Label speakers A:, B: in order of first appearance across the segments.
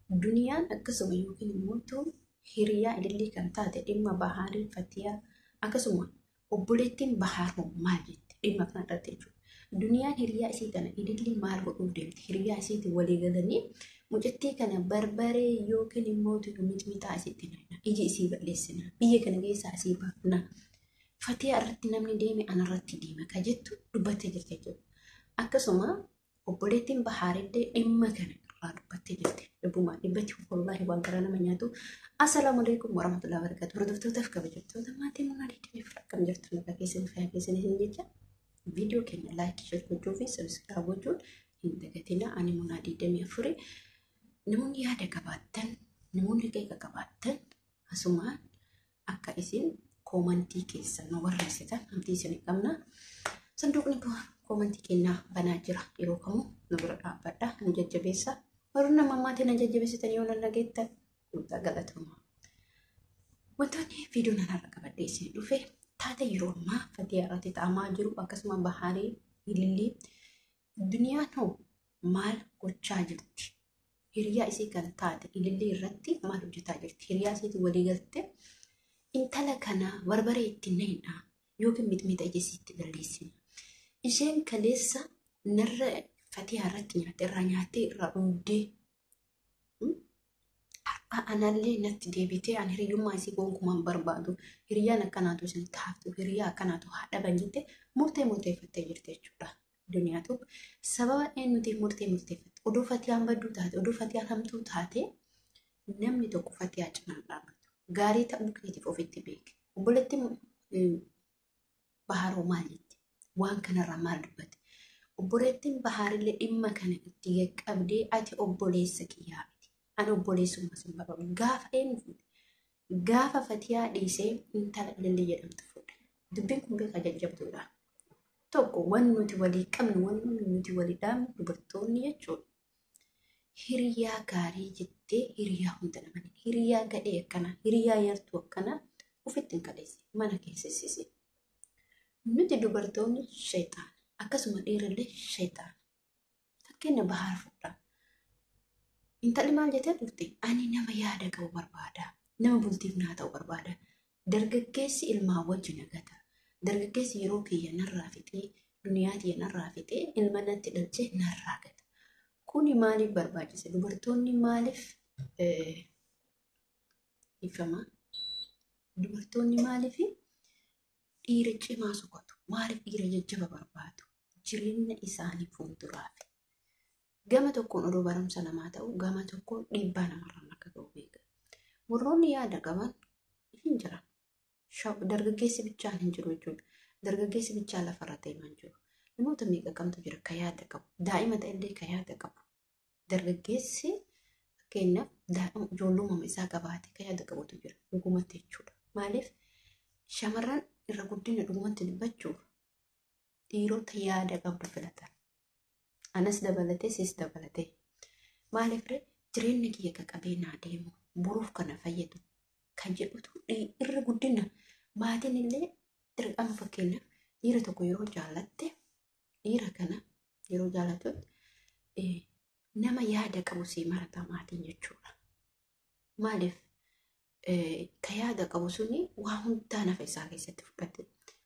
A: Duniyaan akkasuma yookiin immoo hiriyaa ilillii kan taate dhimma Bahaarii Fatiyaa akkasuma obboleettiin Bahaar hoo maal jette dhimma kana irratti jechuudha. Duniyaan hiriyaa isii tana ilillii maal godhuuf deemti? Hiriyaa isiitiin walii galanii mucattii kana barbaree yookiin immoo mixmixaa isitti naqna. Iji isii balleessina. Biyya kana keessaa isii baafna. Fatiyaa irratti namni deeme anarratti deema ka jettu dubbattee jirti jechuudha. Akkasuma obboleettiin Bahaarillee dhimma kana irraa dubbattee jirti. Dhibbumaa dhibbatti wallaahi waan garaa nama nyaatu. Assalaamu alaikum warahmatullahi wabarakatuh. Hordoftootaaf kabajamtoota maatii Munaa 24 akkam jirtu, nagaa keessanii, fayyaa keessanii isin jecha, viidiyoo keenya like, share gochuu fi subscribe gochuun hin dagatina. Ani Munaa 24. Namoonni yaada qabaattan, namoonni qeeqa qabaattan asumaan akka isin koomantii keessan nu barreessitan abdii isin qabna. Sanduuqni koomantii kennaa banaa jira, yeroo kamuu nu bira dhaabbadha, nu jajjabeessa. Warri nama ammaatiin na jajjabeessitan yoo nan dhageettan guddaa galatoomaa. Wantoonni viidiyoo nan har'a qabadhee isin dhufe taate yeroo ammaa Fatiyaa irratti ta'amaa jiru, akkasuma Bahaarii, Ilillii, duniyaan hoo maal gochaa jirti? Hiriyaa isii kan taate Ilillii irratti maal hojjetaa jirti? Hiriyaa isiitiin walii galtee intala kana barbaree itti naqna yookiin mixmixa ija isiitti balleessina. Isheen kaleessa narra Fatiyaa irratti nyaatte, irraa nyaattee irraa dhugdee har'a anallee natti deebitee, ani hiriyyummaa isii gonkumaan barbaadu. Hiriyyaan akkanaatu isinitti haftu, hiriyaa akkanaatu haa dhaban jettee murtee murteeffattee jirti jechuudha. Duniyaatu sababa eenyutiif murtee murteeffatte? Oduu Fatiyaan badduu taate, oduu Fatiyaan hamtuu taate, namni tokko Fatiyaa cinaan dhaabbatu. Gaarii ta'uu keetiif ofitti beeke. Obboleettiin Baharoo maal jette? Waan kanarraa maal dubbate? Obboleettiin Bahaarillee dhimma kana itti qaqqabdee, ati obboleessa kiyyaa miti. Ani obboleessummaa sin barbaadu. Gaafa eenyu fuudhe? Gaafa Fatiyaa dhiisee intala Ilillii jedhamtu fuudhe. Dubbiin kun beekaa jajjabduudha. Tokko wanni nuti walii qabnu, wanni nuti walii dhaabnu dubartoonni jechuudha. Hiriyaa gaarii jettee hiriyaa hunda namani. Hiriyaa gadhee akkanaa, hiriyaa yartuu akkanaa ofitti hin kaleesse, mana keessissise. Nuti dubartoonni shayxaana. Akkasuma dhiirrillee shayxaana. Fakkeenya Bahaar fudhaa. Intalli maal jettee turte? Ani nama yaada qabu barbaada. Nama bultiif naa ta'u barbaada. Dargaggeessi ilmaan wajji nagata. Dargaggeessi yeroo kiyya narraa fixee, duniyaa tiyya narraa fixee, ilma natti dhalchee narraa gata. Kuni maaliif barbaachise? Dubartoonni maaliif ifama? Dubartoonni maaliif dhiira cimaa soqotu? Maaliif dhiira jajjaba barbaadu? Jireenya isaanii fuulduraaf. Gama tokkoon odoo barumsa namaa ta'u, gama tokkoon dhiibbaa namarraan akka ga'u beeka. Warroonni yaada qaban hin jiran. Dargaggeessi bichaan hin jiru jechuudha. Dargaggeessi bichaa lafarra deemaa hin jiru. Namoota meeqa kamtu jira ka yaada qabu? Daa'ima ta'ellee ka yaada qabu. Dargaggeessi fakkeenyaaf daa'ima ijoollummaa isaa qabaate ka yaada qabutu jira dhugumatti jechuudha. Maaliif shamarran irra guddina dhugumatti dubbachuuf dhiirota yaada qabdu filatan. Anas dabalatee, sis dabalatee. Maaliif ree? Jireenya kiyya qaqqabee naa deemu, boruuf kana fayyadu kan jedhutu irra guddina. Maatiin illee dirqama, fakkeenyaaf dhiira tokko yeroo jaallatte, dhiira kana yeroo jaallattutti nama yaada qabu sii marata maatiin jechuudha. Maaliif ka yaada qabu suni waa hundaa nafa isaa keessatti fudhate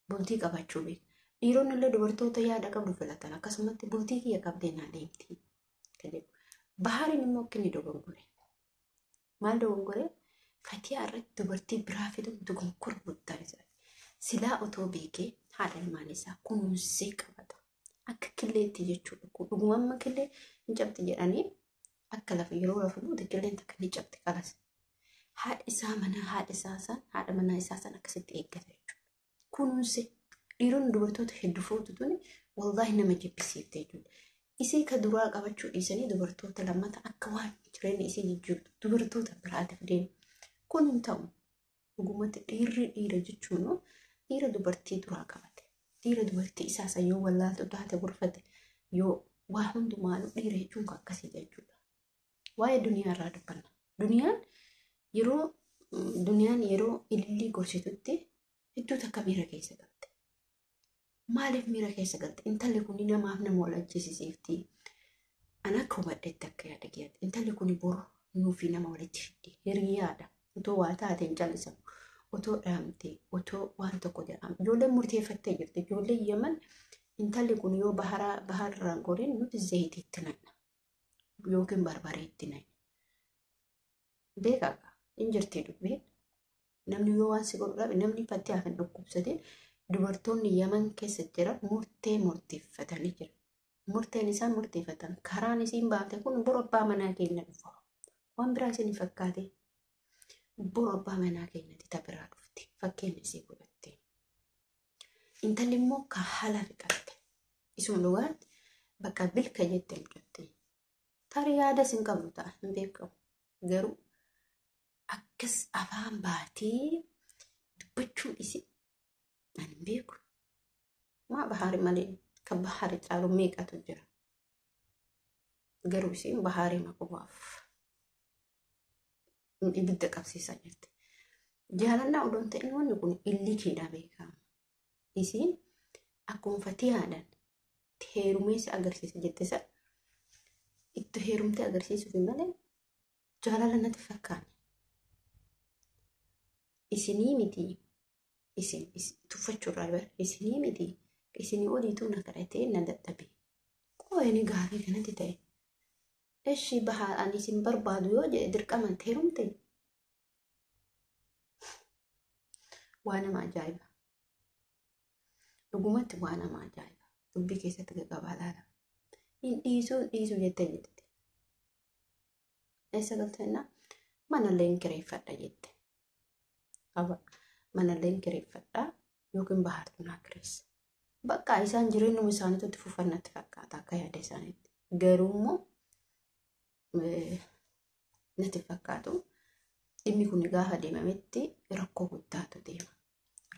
A: bultii qabaachuu beeka. Dhiironni illee dubartoota yaada qabdu filatan, akkasumatti bultii kiyya qabdee naa deemti. Bahariin immoo akka inni dogongore. Maal dogongore? Fatiyaa irratti dubartii biraa fiduun dogonkora guddaa isaa. Silaa otoo beekee haadha ilmaan isaa kunuunsee qabata. Akka killeetti jechuudha. Dhuguma amma killee hin cabdi jedhanii, akka lafa yeroo lafa buute killeen takka ni cabdi qalas. Haadha isaa manaa, haadha isaa san, haadha manaa isaa san akkasitti eeggata jechuudha. Kunuunsee. Dhiironni dubartoota hedduu fuutu tuni wallaahi nama jibbisiifte jechuudha. Isii ka duraa qabachuu dhiisanii dubartoota lammata akka waan jireenya isii jijjiirtu dubartoota biraatiif deemu. Kun hin ta'u. Dhugumatti dhiirri dhiira jechuun dhiira dubartii duraa qabate. Dhiira dubartii isaa san yoo wallaaltu taate gorfate, yoo waa hundumaanuu dhiira jechuun kan akkasii jechuudha. Waa'ee duniyaa irraa dubbanna. Duniyaan yeroo Ilillii gorsitutti hedduu takka miira keessa galte. Maaliif miira keessa galte? Intalli kun namaaf nama wal ajjeesisiifti. Ani akka hubadhetti, akka yaada kiyyaatti, intalli kun boru Nuufi nama walitti fidde hiriyaadha. Otoo waa taate hin callisamu. Otoo dhaamte, otoo waan tokko jedhamu. Ijoolleen murteeffattee jirti. Ijoolleen Yemen intalli kun yoo baharraan gorin nuti zayitiitti naqna. Yookiin barbareetti naqna. Beekaa hin jirti dubbiin. Namni yoo waan si godhu dhabe namni fattee hafin dhukkubsateen dubartoonni Yemen keessa jiran murtee murteeffatanii jiru. Murteen isaan murteeffatan karaan isiin baafte kun boru abbaa manaa keenya dhufa. Waan biraa isin fakkaate boru abbaa manaa keenyatti ta biraa dhufti. Fakkeenya isii godhatte. Intalli immoo ka haala riqatte. Isuma dhugaatti bakka bilka jette mucatte. Tarii yaada isin qabdu ta'a hin beekamu. Garuu akkas afaan baatee dubbachuun isii ani hin beeku. Maa bahaari malee kan bahaari caalu meeqatu jira. Garuu isiin bahaarii maqubaaf ibidda qabsiisaa jirti. Jaalannaa odoon ta'in wanni kun illikiidha beekama. Isiin akkuma fatihaadhaan heerumeessa agarsiisa jette sana itti heerumtee agarsiisuuf malee jaalala natti fakkaane. Isinii miti isin tuffachuurraa bara isinii miti isinii oliituu na kadhatee na dadhabe. Qooyini gaarii kanatti ta'e. Eshi bahaa ani isin barbaadu yoo jedhe dirqama itti heerumte. Waa nama ajaa'iba. Dhugumatti waa nama ajaa'iba. Dubbii keessatti gaggabaa laala. Hin dhiisuu dhiisuu jettee jirti. Eessa galteenna manallee hin kireeffadha jette. Qaba manallee hin kireeffadha yookiin bahaartu naa kireessa. Bakka isaan jireenyuma isaaniitu itti fufan natti fakkaata akka yaada isaaniitti. Garuu immoo natti fakkaatu dhimmi kun gaafa deemametti rakkoo guddaatu deema.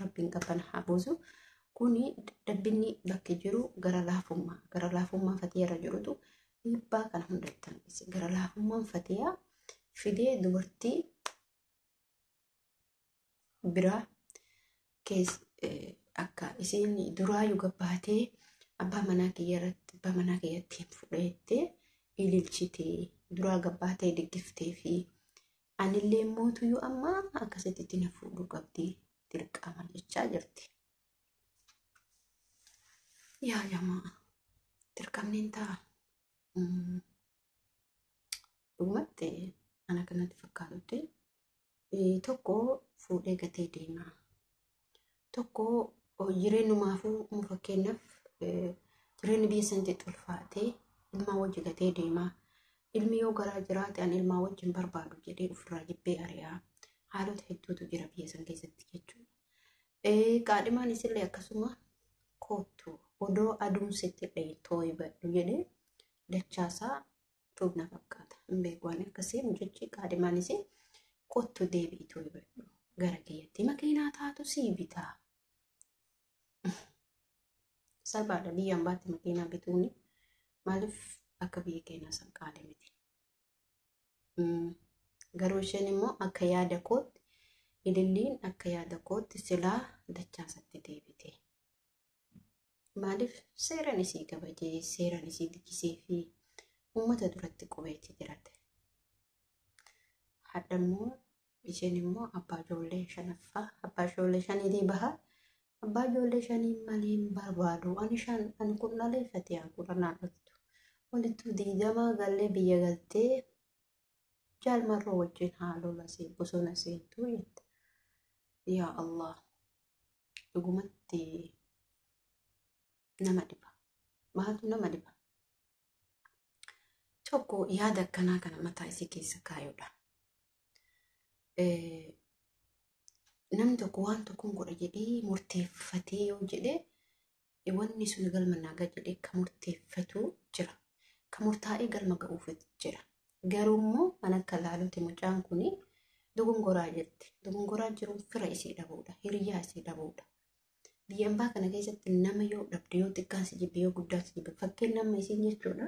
A: Rabbiin qabbana haa buusu. Kuni dadhabbinni bakki jiru gara laafummaa gara laafummaa fatiyaa irra jirutu dhiibbaa kana hundatti hanqise. Gara laafummaan fatiyaa fidee dubartii biraa keessa akka isiin duraayyuu gabbaatee abbaa manaa kiyya irratti abbaa manaa kiyyatti hin fudheettee ililchitee duraa gabbaatee diggiftee fi anillee mootuyyuu amma akkasitti itti na fuudhuu qabdi dirqama jechaa jirti. Yaa jamaa dirqamni hin ta'a. Dhugumatti ana kanatti fakkaatutti tokko fuudhee gatee deema. Tokko jireenyumaafuu mu fakkeenyaaf jireenyi biyya sanitti ulfaatee ilmaan wajji gatee deema. Ilmi yoo garaa jiraate ani ilmaan wajjin barbaadu jedhee ofirraa jibbee ari'aa. Haalota hedduutu jira biyya san keessatti jechuudha. Qaadhimaan isillee akkasuma koottu odoo aduun sitti dhahin tooyibadhu jedhee dachaasaa tuubna fakkaata. Hin beeku waan akkasii mucichi qaadhimaan isii kottu deebi'i tooyibadhu gara kiyyatti makiinaa taatu sii bitaa. Salphaadha biyya ambaatti makiinaa bituuni maaliif akka biyya keenyaa san qaalii miti. Garuu isheen immoo akka yaada kootti ililliin akka yaada kootti silaa dachaasatti deebite. Maaliif seeraan isii kabajee seeraan isii diggisee fi uummata duratti qubeetti jirate. Hadha immoo isheen immoo abbaa ijoollee shanaffaa abbaa ijoollee shaniitii baha. Abbaa ijoollee shanii malee hin barbaadu. Ani shan ani kun dhaleeffate an kudhanaa dhaltu. Walittuu 20 gallee biyya galtee jaalmarroo wajjin haaloo lasee bosona seentuu jette. Yaa Allah dhugumatti nama dhiba. Maaltu nama dhiba? Tokko yaada akkanaa kana mataa isii keessa kaayuudha. Namni tokko waan tokkoon godha jedhee murteeffatee yoo jedhee wanni sun galma naa ga'a jedhee ka murteeffatu jira. Ka murtaa'ee galma ga'uuf jira. Garuu immoo kan akka laaluuti mucaan kun dogongoraa jirti. Dogongoraa jiruun fira isii dhabuudha. Hiriyaa isii dhabuudha. Biyya ambaa kana keessatti nama yoo dhabde yoo xiqqaan si jibbe yoo guddaan si jibbe fakkeen nama isiin jechuudha.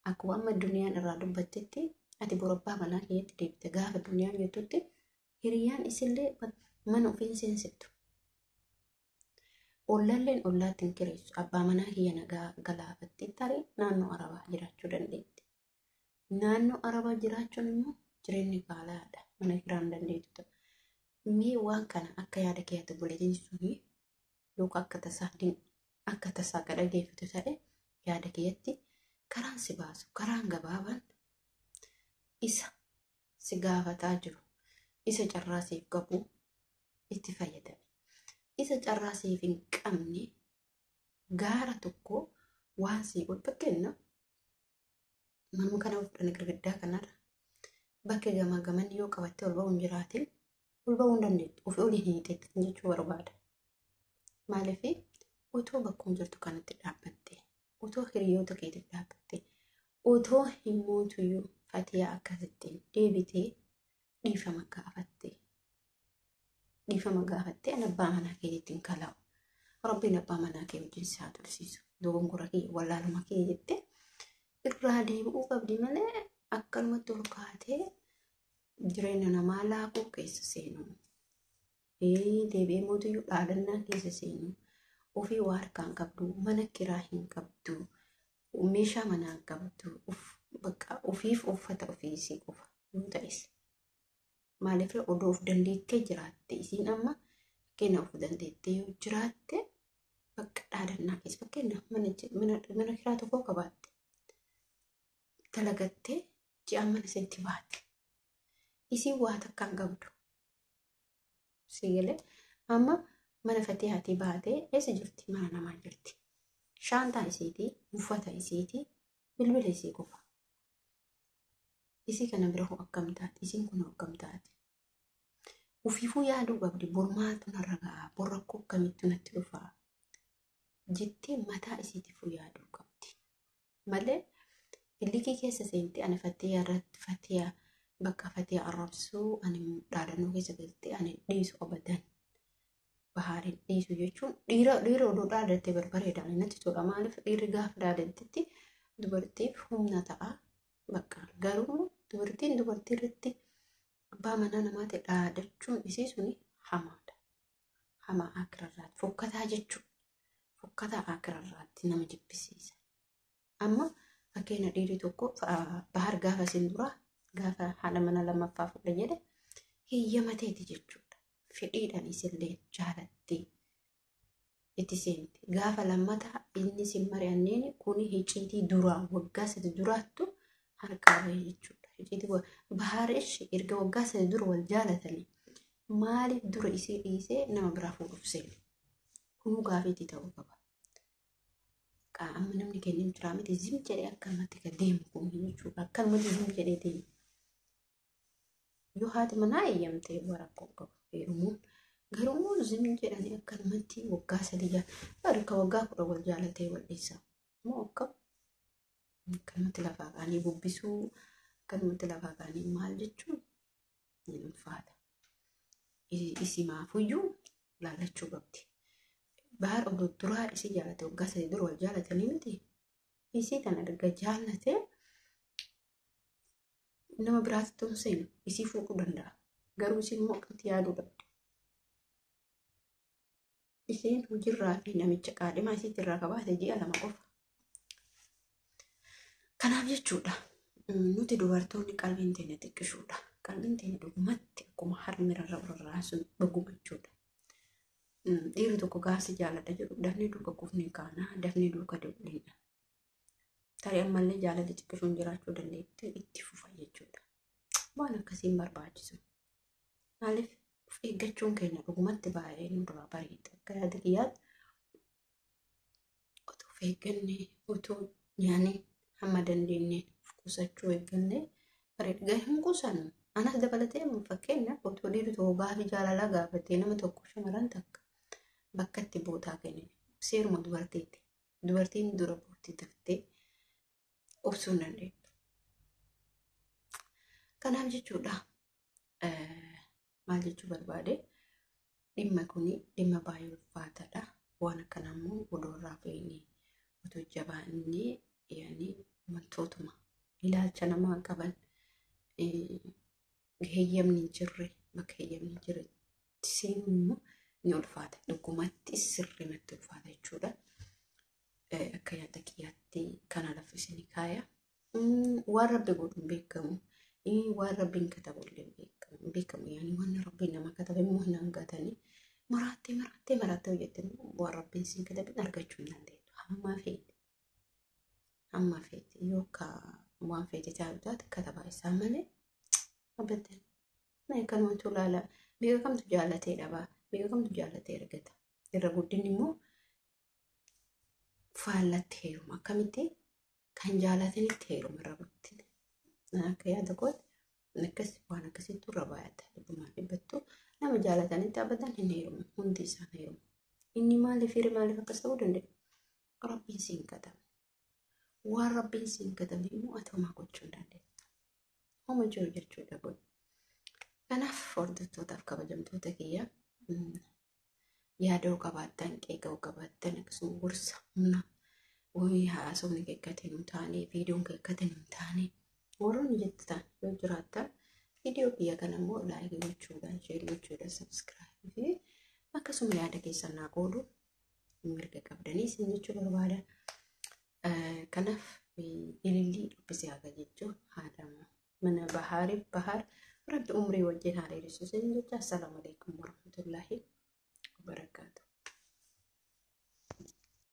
A: Akkuma amma duniyaan irraa dubbattetti ati boru abbaa manaa keetti deebite gaafa duniyaan jettutti hiriyaan isillee mana ofiin seensiftu. Ollaalleen ollaatti hin kireessu. Abbaa manaa kiyya nagaa galaafatti tarii naannoo Arabaa jiraachuu dandeetti. Naannoo Arabaa jiraachuun immoo Jireenyi qaalaadha. Mana kiraan dandeettu ta'a. Mee waan kana akka yaada keetti obboleettiin suni yookaan akka tasaa akka dhageeffatu ta'e yaada keetti karaan si baasu karaan gabaabaan isa si gaafataa jiru isa carraa siif qabu itti fayyadame. Isa carraa siif hin qabne gaara tokko waan sii ol fakkeenya manuma kana fudhanne girgiddaa kanarra bakka gamaa gamanni yoo qabattee ol ba'uu hin jiraatin ol ba'uu hin dandeettu ofii olii hin hiixetti jechuu barbaada. Maaliif otoo bakkuma jirtu kanatti dhaabbattee otoo hiriyoota keetiif dhaabbattee otoo hin mootuyyuu Fatiyaa akkasittiin deebitee dhiifama gaafattee an abbaa manaa keetiitti hin kalaa'u. Rabbiin abbaa manaa kee wajjin si haa tursiisu. Dogongora kee wallaaluma kee jettee irraa deebi'uu qabdi malee akkanumatti ol kaatee jireenya namaa laaquu keessa seenuu. Deebi'ee mootiyyuu dhaadannaa keessa seenuu. Ofii waa harkaan qabdu, mana kiraa hin qabdu, meeshaa manaa hin qabdu, ofiif uffata ofii isii qofa yoo ta'es. Maaliif odoo of dandeettee jiraatte isiin amma fakkeenya of dandeettee yoo jiraatte bakka dhaadannaa keessa fakkeenya mana kiraa tokko qabaatte dalagattee ji'a mana isiitti baate. Isiin waa takka hin qabdu. Sigalee amma mana Fatihaatii baatee eessa jirti? Mana namaa jirti. Shaantaa isiitii, uffata isiitii, bilbila isii qofa. Isii kana bira hoo akkam taati? Isiin kun hoo akkam taati? Ofiifuu yaaduu qabdi. Bor maaltu narra ga'a? Bor rakkoo akkamittu natti dhufa? Jettee mataa isiitiifuu yaaduu qabdi. Malee illikii keessa seentee ani Fatihaa irratti Fatihaa bakka Fatihaa arrabsuu ani dhaadannoo keessa galtee ani dhiisu abadan. Bahaariin dhiisu jechuun dhiira odoo dhaadattee barbareedhaan natti tola. Maaliif dhiirri gaafa dhaadattetti dubartiif humna ta'a. Bakka garuu dubartiin dubartii irratti abbaa manaa namaa ta'e dhaadachuun isii suni hamaadha. Hamaa akirarraatti fokkataa jechuudha. Fokkataa akirarraatti nama jibbisiisa. Amma fakkeenya dhiirri tokko Bahar gaafa isin duraa gaafa haadha mana lammaffaa fuudha jedhe heeyyamateeti jechuudha. Fedhiidhaan isillee jaalattee itti seente. Gaafa lammataa inni isin mari'anneen kun hicciitii duraa waggaa 3 duraattu harkaa bahee jechuudha. Hicciitii Bahar ishee erga waggaa 3 dura wal jaalatanii maaliif dura isii dhiisee nama biraa fuudhuuf seene? Kunuu gaafiitti ta'uu qaba. Amma namni kennin jiraa miti zim jedhee akkanumatti kan deemu kun jechuudha. Akkanumatti zim jedhee deemu. Yoo haati manaa eeyyamtee rakkoo qabu heerumuun garuu zim jedhanii akkanumatti waggaa 3 harka waggaa 10 wal jaalatee wal dhiisa. Moo akkam akkanumatti lafaa kaanii bubbisuu akkanumatti lafaa kaanii maal jechuun ni ulfaata. Isimaafuyyuu laallachuu qabdi. Bahar odoo duraa isii jaalate waggaa 3 dura wal jaalatanii miti. Isii kana erga jaallatee nama biraatti tun seenu isii fuudhuu danda'a. Garuu isiin immoo akkamitti yaaduu qabdi. Isiin hojiirraa fi namicha qaadhimaa isiitti irraa qabaate ji'a 2 qofa. Kanaaf jechuudha nuti dubartoonni qalbiin teenya xiqqishuudha. Qalbiin teenya dhugumatti akkuma harmi rarra'u sun dhuguma jechuudha. Dhiirri tokko gaafsi jaaladha jedhu dafnee duuka kufnee kaana dafnee duuka duudhiidha. Tarii ammallee jaalalli xiqqishuun jiraachuu dandeetti itti fufa jechuudha. Waan akkasiin barbaachisu. Maaliif of eeggachuun keenya dhugumatti baay'ee nu duraa bareeda. Akka yaada kiyyaatti otoo of eegganne otoo nyaanne hamma dandeenye of qusachuu eegganne bareeda. Hin qusannu. Anas dabalatee fakkeenyaaf otoo dhiirri tokko gaafi jaalalaa gaafatee nama tokko shamarran takka bakka itti bootaa kennine. Seeruma dubartiiti. Dubartiin dura bootti daftee obsuu hin dandeettu. Kanaaf jechuudha maal jechuu barbaade dhimma kuni dhimma baay'ee ulfaataadha. Waan akkanaa immoo odoo irraa feene otoo jabaannee yaani wantootuma ilaalcha namaa qaban heeyyamni hin jirre bakka heeyyamni hin jirre seenuun immoo ni ulfaata. Dhugumatti sirrimatti ulfaata jechuudha. Akka yaada kiyyaatti kana laffisanii kaaya. Waan rabbi godhu hin beekamu. Waan rabbiin katabu illee hin beekamu. Yaani waan rabbiin nama katabe immoo hin hangatanii maraattee maraattee maraattee hojjette waan rabbiin siin katabin argachuu hin dandeettu. Hamma feete. Hamma feete yookaan waan feete taatu taate katabaa isaa malee abadan. Kanumatu ilaala. Meeqa kamtu jaalatee dhabaa? Meeqa kamtu jaalatee argata? Irra guddinni immoo faallatti heeruma. Akkamitti kan jaalatanitti heeruma irra guddinni. Akka yaada kootti akkas waan akkasiitu irra baay'ata. Dhibbumaan dhibbattu nama jaalatanitti abadan hin heerumu. Hundi isaan heerumu. Inni maaliif hire maaliif akkas ta'uu danda'a? Rabbiin siin katabne. Waan rabbiin siin katabne immoo ati homaa gochuu hin dandeettu. Homa jiru jechuudha kun. Kanaaf hordoftootaaf kabajamtoota kiyya yaada qabaattan, qeeqa qabaattan, akkasuma gorsa humna wayii haasofni keekkate nu taane, viidiyoon keekkate nu taane, warroonni jettan yoo jiraattan viidiyoo kiyya kana immoo like gochuudhaan, share gochuudhaan, subscribe fi akkasuma yaada keessan naa qoodu mirga qabdanii isin jechuu barbaada. Kanaaf ilillii dubbisee haga jechuun haadha mana bahaariif bahaar rabbi umrii wajjin haa dheeressu isin jecha. Assalaamu alaikum warahmatullaahi wabarakaatu.